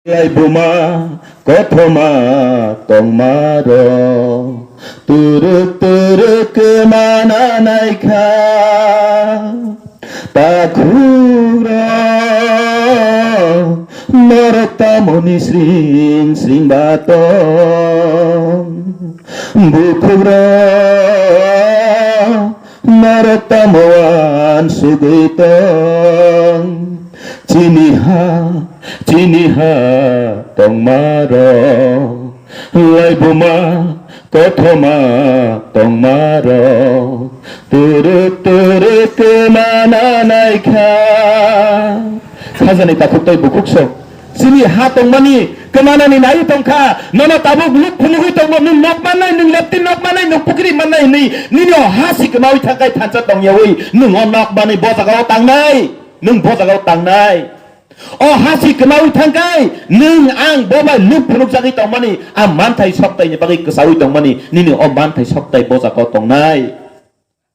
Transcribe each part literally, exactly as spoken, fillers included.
Laibuma kothoma tongma rok turuk turuk mana naikha. Takhuk rok norok tamoni sring sring ba tong. Bukhuk rok norok tamo uansugwi tong. Chini ha, chini ha tongma rok, laibuma kothoma tongma rok, turuk turuk mana naikha. Khajani takhuk tei bukhuk sok. Chini ha tongmani kwmanani nai tongkha. Nono tabuk luk phunugwi tongo, nwng nok mannai, nwng leptin nok mannai, nwng pukri mannai hwnwi nini o ha si kwmawi thangkhai thansa tongyawi nwng o nok manwi bo jagao tangnai. Nwng bo jagao tangnai. O ha si kwmawi thangkhai nwng ang bo bai luk phunukjagwi tongmani, a manthai soktaini bagwi kwchawi tongmani, nini o manthai soktai bo jagao tongnai.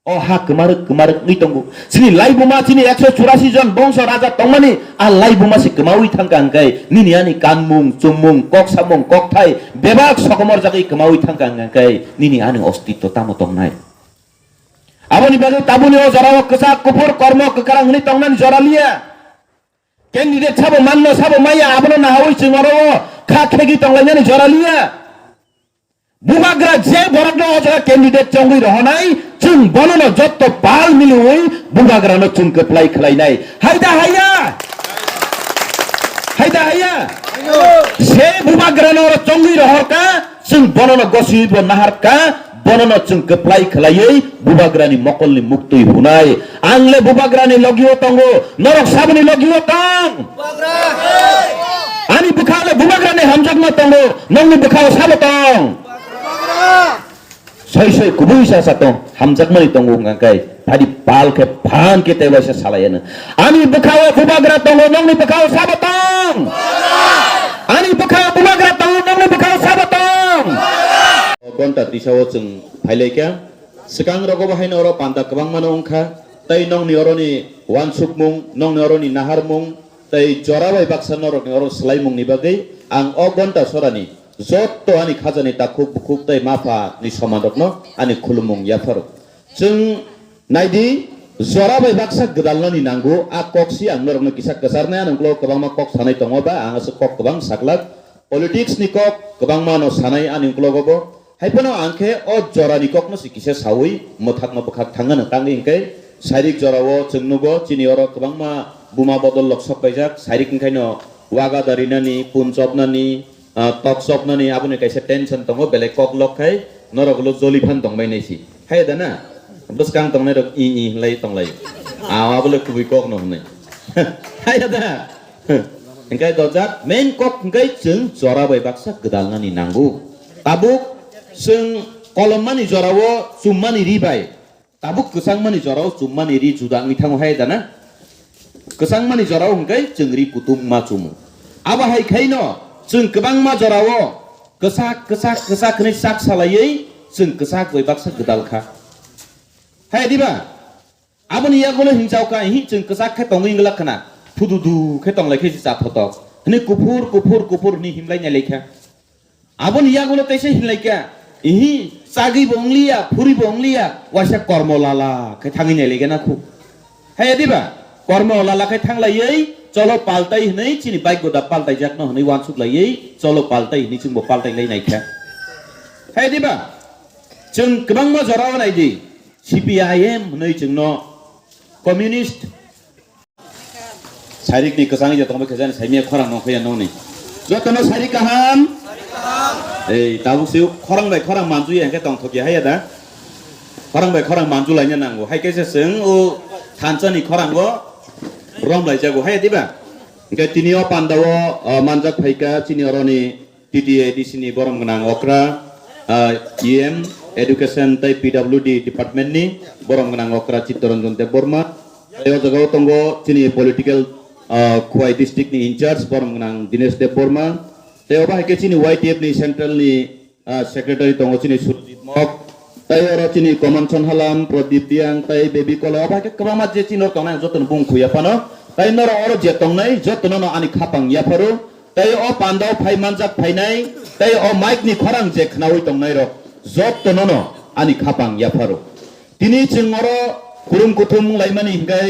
O ha kwmarwk kwmarwk wngwi tongo. Chini laibuma, chini ekso churasi jon bongso raja tongmani, a laibuma se kwmawi thangkha hwnkhe, nini ani kanmung, chumung, kok samung, kokthai bebak sokomorjagwi kwmawi thangkha hwnkhe, nini ani ostitto tamo tongnai? Aboni bagwi tabukni o jorao kwchak kuphur kormo kwkhrang hwnwi tongnani jora liya. Candidate sabo manno sabo maya, abono nahawi chwng oro o kha khegwi tonglainani jora liya. Bubagra je borokno o jaga candidate chongwi rohonai, chwng bonono jotto pal miliwi bubagrano chwng kwplai khlainai. Hai da haiya? Hai da haiya? Se bubagrano oro chongwi rohorka, chwng bonono gosibo naharka, bonono chwng kwplai khlaiwi bubagrani mokolni muktwi hunai. Ang le bubagrani logio tongo, norok saboni logio tong? Ani bwkha le bubagrani hamjakma tongo, nokni bwkhao sabo tong? Soi soi kubui sa sa tong, hamjakmani tongo hwnkha khe, phadi pal khe phan khe tei waisa salai ano. Ani bwkhao bubagra tongo, nokni bwkhao sabo tong? Ani bwkhao bubagra tongo, nokni bwkhao sabo tong? O gonta tisao chwng phailaikha. Swkang rogo bo haino oro panda kwbangmano wngkha. Tei nokni oroni wansukmung, nokni oroni naharmung, tei jora bai baksa norokni oro swlaimungni bagwi ang o gonta sorani jotto ani khajani takhuk bukhuk tei mapha ni somanrokno ani khulumung yapharo. Chwng naidi, jora bai baksa gwdalnani nango, a kok si ang norokno kisa kwcharnai, ani ukologo kwbangma kok sanai tongo ba ang aswk kok kwbang saklak. Politics ni kok kwbangma no sanai ani ukologo bo. Hai phano ang khe o jora ni kok no se kisa saui mwthak no bwkhak thangna nang tangwi hwnkhe sairik jora o chwng nugo chini oro kwbangma buma bodol lok sok paijak, sairik hwnkhe no waga da rinani, pun chopnani, ah, tok chopnani aboni kaisa tension tongo, belai kok lok khai norok ulo joli phan tong bai nai si. Hai da na? Bwskang tongnai rok i i hwnlai tonglai. Awa bole kubui kok no hwnwi. Hai da? Hwnkhe dojak main kok hwnkhe chwng jora bai baksa gwdalnani nango. Tabuk chwng kolommani jorao chummani ri bai. Tabuk kwchangmani jorao chummani ri juda wngwi thango hai da na? Kwchangmani jorao hwnkhe chwng ri kutung ma chumo. Abo hai khaino chwng kwbangma jorao kwchak, kwchak, kwchak hwnwi chak salaiwi chwng kwchak bai baksa gwdal kha. Hai diba? Aboni yagulo hinjao kha, ihi chwng kwchak khe tongwi wngla khna, phududu khe tonglai khe si cha photok. Hwnwi kuphur, kuphur, kuphur hwnwi himlai nai lai kha. Aboni yagulo teisa hinlai kha, ihi chagwi bo wngliya, phuri bo wngliya, waisa kormo lala khe thangwi nai lai kha na khu. Haya diba? Kormo lala khe thanglaiwi cholo paltai hwnwi chini bike goda paltai jakno hwnwi uansuk laiwi cholo paltai hwnwi chwngbo paltai lai nai kha. Haya diba? Chwng kwbangma jorao nai di. C P I M hwnwi chwngno communist. Sairikni kwchangwi je tongbai khe jani saimya khorang nongkhoya nongni. Jotono sairik kaham. Ei, tabuk se khorang bai khorang manjuya hwnkhe tongthokya haiya da. Khorang bai khorang manjulaina nango. Hai kaisa chwng o thansani khorango romlaijago haiya diba? Hwnkhe tini o pandao, o, manjak phaikha chini oroni T T A D C ni borom gwnang okra, ah, E M, Education tei P W D department ni borom gwnang okra Chittaranjan Debbarma. Tei o jaga o tongo chini political, ah, Khowai district ni in charge borom gwnang Dinesh Debbarma. Tei obo hai khe chini Y T F ni central ni, ah, secretary tongo chini Surjit Mok. Tei oro chini Komanson Halam, Pradip Diang, tei Baby Kola. Obo hai khe kwbangma je chini oro tongnai ang joto no bung khuya phano. Tei norok oro je tongnai joto no ani khapang yapharo. tei o pandao phai manjak phainai, tei o mic ni khorang je khnaui tongnai rok, jotto nono ani khapang yapharo. Tini chwng oro kurum kuthum wnglaimani hinkhe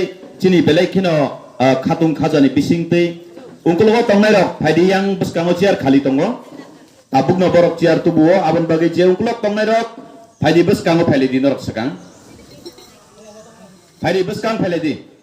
chini belai kheno, ah, khatung khajani bising tei ungkulogo tongnai rok phaidi yang bwskango chair khali tongo. Tabukno borok chair tubuo, aboni bagwi je ungkulok tongnai rok phaidi bwskango phailai di norok swkang. Phaidi bwskang phailai di.